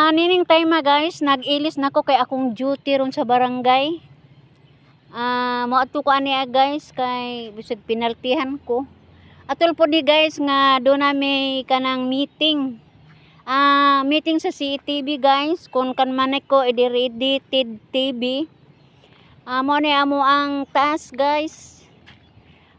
Nining time guys, nag-ilis na ko kay akong duty ron sa barangay. Moadto ko ani guys kay bisag penaltihan ko. Atol po di guys nga do na may kanang meeting. Meeting sa CETB guys, kung kan man ko edited TV. Mo ni amo ang task guys.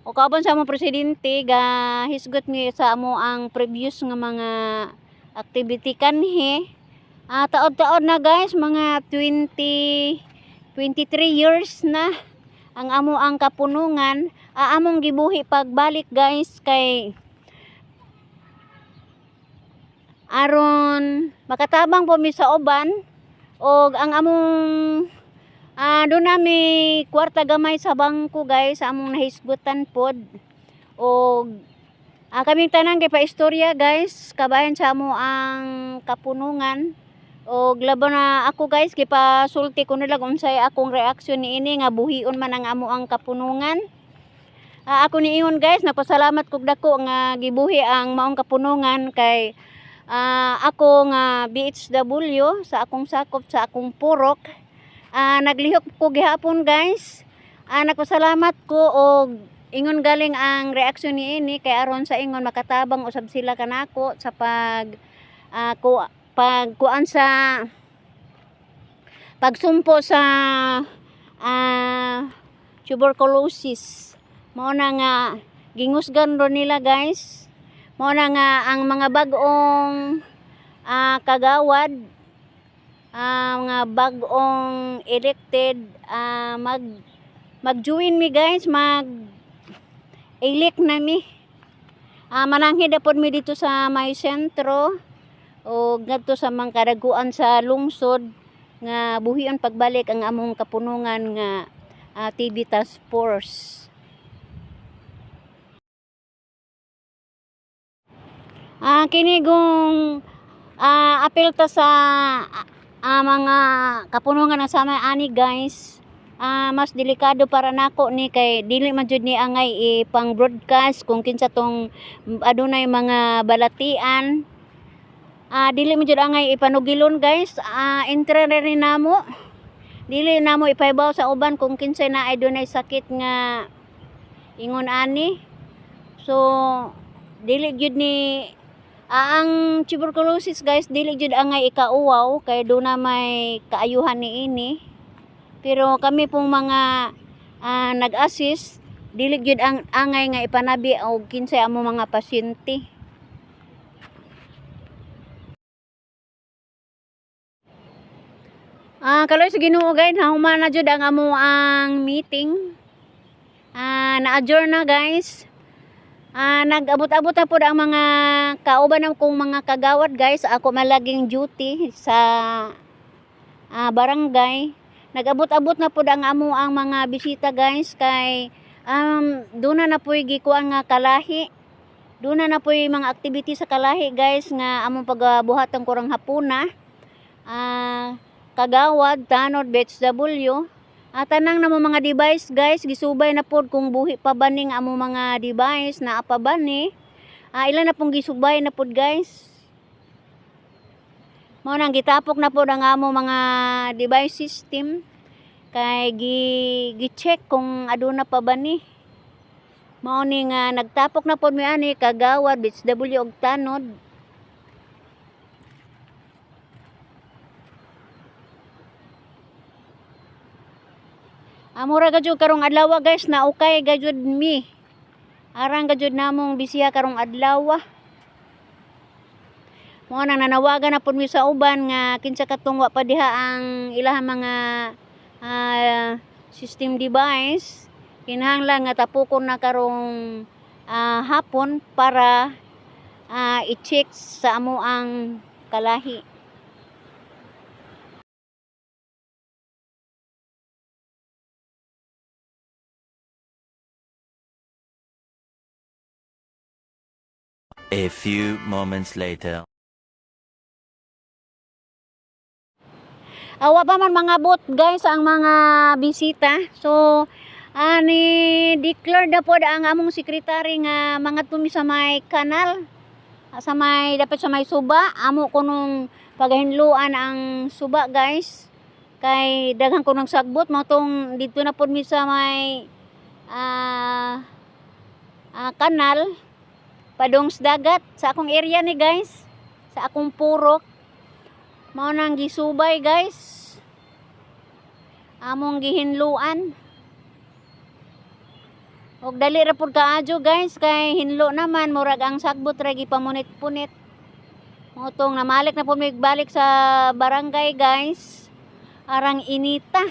O kauban sa among presidente ga hisgot ni sa amo ang previous nga mga activity kanhi. Taod-taod na guys, mga 20 23 years na ang amo ang kapunungan. Among gibuhi pagbalik guys kay aron makatabang po mi sa uban og ang among doon nami kwarta gamay sa bangko guys, sa among nahisgutan pod og kaming tanan kay paistorya guys, kabayan sa amo ang kapunungan. Og laban na ako guys, gipasulti ko nila kung unsay akong reaksyon niini nga buhion man ang amo ang kapunungan. Ako niingon guys, nagpasalamat kog dako nga gibuhi ang maong kapunungan kay ako nga BHW sa akong sakop sa akong purok. Naglihok ko gihapon guys. Nagpasalamat ko og ingon galing ang reaksyon niini kay aron sa ingon makatabang usab sila kanako sa pag ku pagkuan sa pagsumpo sa tuberculosis. Mao na nga gingusgan ro nila guys. Mao na nga ang mga bag-ong kagawad, mga bag-ong elected, mag-join mi guys, mag elect na mi. Mananghid na pod mi dito sa may sentro o ngadto sa mga kadaguan sa lungsod nga buhion pagbalik ang among kapunungan nga TB Task Force. Kini gong apil ta sa mga kapunungan na sama ani guys. Mas delikado para nako ni kay dili man jud ni angay ipang broadcast kung kinsa tong adunay mga balatian. Dili man jud angay ipanugilon guys. Entry ra rin namo. Dili namo ipahibaw sa uban kung kinsay naay dunay sakit nga ingon ani. So dili jud ni ang tuberculosis guys, dili jud angay ikauwaw kay duna may kaayuhan niini. Pero kami pong mga nag-assist, dili jud ang angay nga ipanabi og kinsay amo mga pasyente. Kaloy sa Ginoo guys, nahuman na jud ang amo ang meeting. Na-adjourn na guys. Nag-abot-abot na pod ang mga kauban ng kong mga kagawad guys. Ako malaging duty sa barangay. Nag-abot-abot na pod ang amo ang mga bisita guys kay duna na po'y gikuan nga kalahi. Duna na po'y mga activity sa kalahi guys nga among pagabuhatan kurang hapuna. Kagawad, tanod, BHW. Tanang namo mga device guys, gisubay na pod kung buhi pa ba ning amo mga device, naa pa ba ni. Ilan na pong gisubay na pod guys. Mao nang gitapok na pod ang amo mga device system kay gi-check kung aduna pa ba ni. Mao ni nga nagtapok na pod mi ani kagawad, BHW og tanod. Amura ga jud karong adlaw guys, na okay ga jud mi. Arang ga jud namong bisiya karong adlaw. Mao nang nanawagan na pud mi sa uban nga kinsa katong wa pa diha ang ilahang mga system device, kinahanglan nga tapukon na karong hapon para i-check sa amo ang kalahi. A few moments later. Awa pa man mga bot guys ang mga bisita. So ani declare na pod ang among sekretary nga mga tumi sa may kanal. Sa may dapat sa may suba, amo ko nung pagahinluan ang suba, guys. Kay daghan ko nang sagbot mao tong didto na pud mi sa may kanal padong sa dagat sa akong area ni, guys. Sa akong purok. Mao nang gisubay, guys. Among gihinluan. Og dali ra pud kaayo, guys, kay hinlo naman, murag ang sagbot ra gipamunit-punit. Mao tong namalik na pud mig balik sa barangay, guys. Arang inita.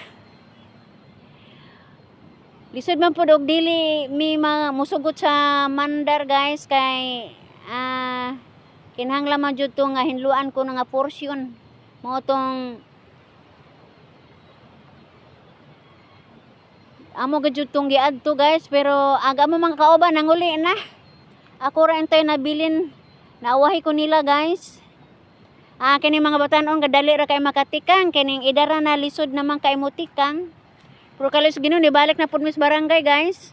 Lisod man pud og dili mi musugot sa mandar, guys, kay kinahanglan man jud to nga hinluan ko na nga portion. Mao tong amo gud tong giadto, guys, pero aga mo mga kauban nanguli na. Ako ra intay nabilin, naawahi ko nila, guys. Kini mga batan-on kadali ra kay makatikang, kining idara na lisod naman kay motikang. Pero kalis Ginoo ni balik na pud mis barangay, guys.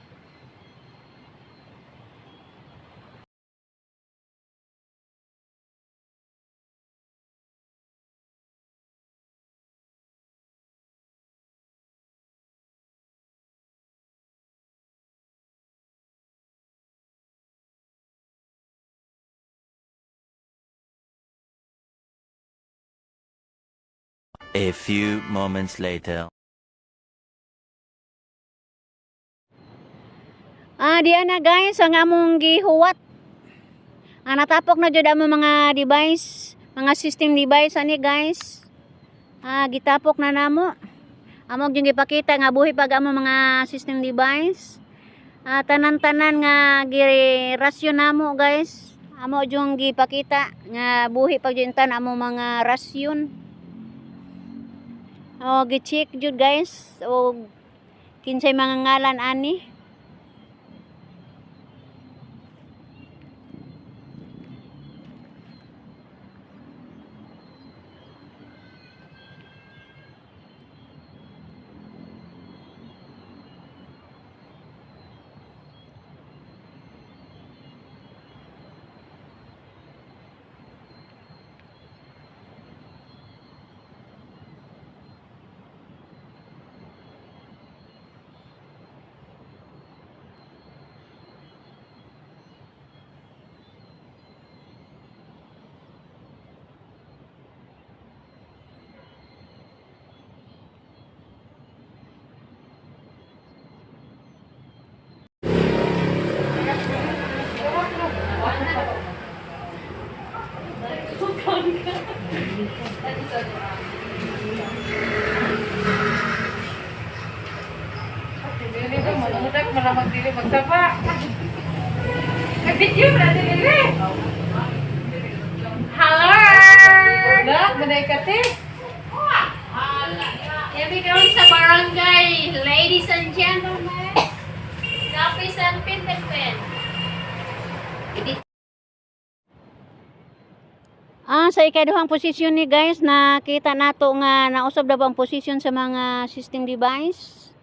A few moments later. Diya na, guys, ang among gihuwat. Natapok na jud among mga device, mga system device ani, guys. Gitapok na namo. Amo gyud gipakita nga buhi pag among mga system device. Tanan-tanan nga girasyon namo, guys. Amo jung gipakita nga buhi pag jud tan amo mga rasyon. O gi-check jud, guys, og kinsay mga ngalan ani. Dili ko manungutak malamang dili magsapa. Nag-video na dili. Hello! Wala, manay ka te. Yabi karon sa barangay, ladies and gentlemen. Lapis and Pintepen. Sa ikaduhang posisyon ni, guys, nakita nato nga nausab na ba ang posisyon sa mga system device.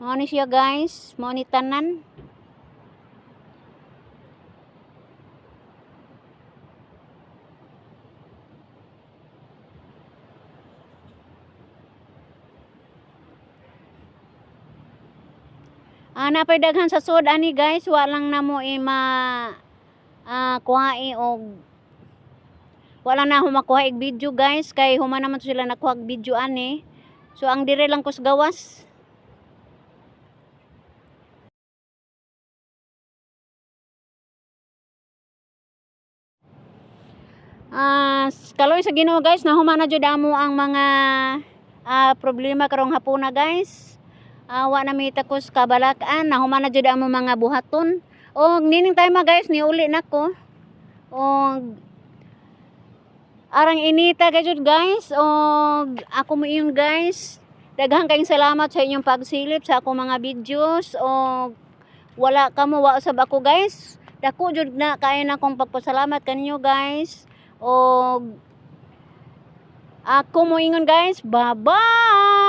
Mao ni siya, guys, mao ni tanan. Napay daghan sa sud ani, guys, wa lang namo ima kuhae og wala na ako makuha og video, guys, kay human naman to sila nakuha og video ani. So ang dire lang kus gawas. Kaloy sa Ginoo, guys, nahuman na jud amo ang mga problema karong hapuna, guys. Wa na mi takos kabalakan, nahuman na jud amo mga buhaton. Og nining time, guys, niuli na ko. Og arang inita kay jud, guys, og ako mo yun, guys. Daghang kayong salamat sa inyong pagsilip sa akong mga videos og wala kamo wa usab ako, guys. Dako jud na kaayo na akong pagpasalamat kaninyo, guys. Og ako mo ingon, guys, bye-bye.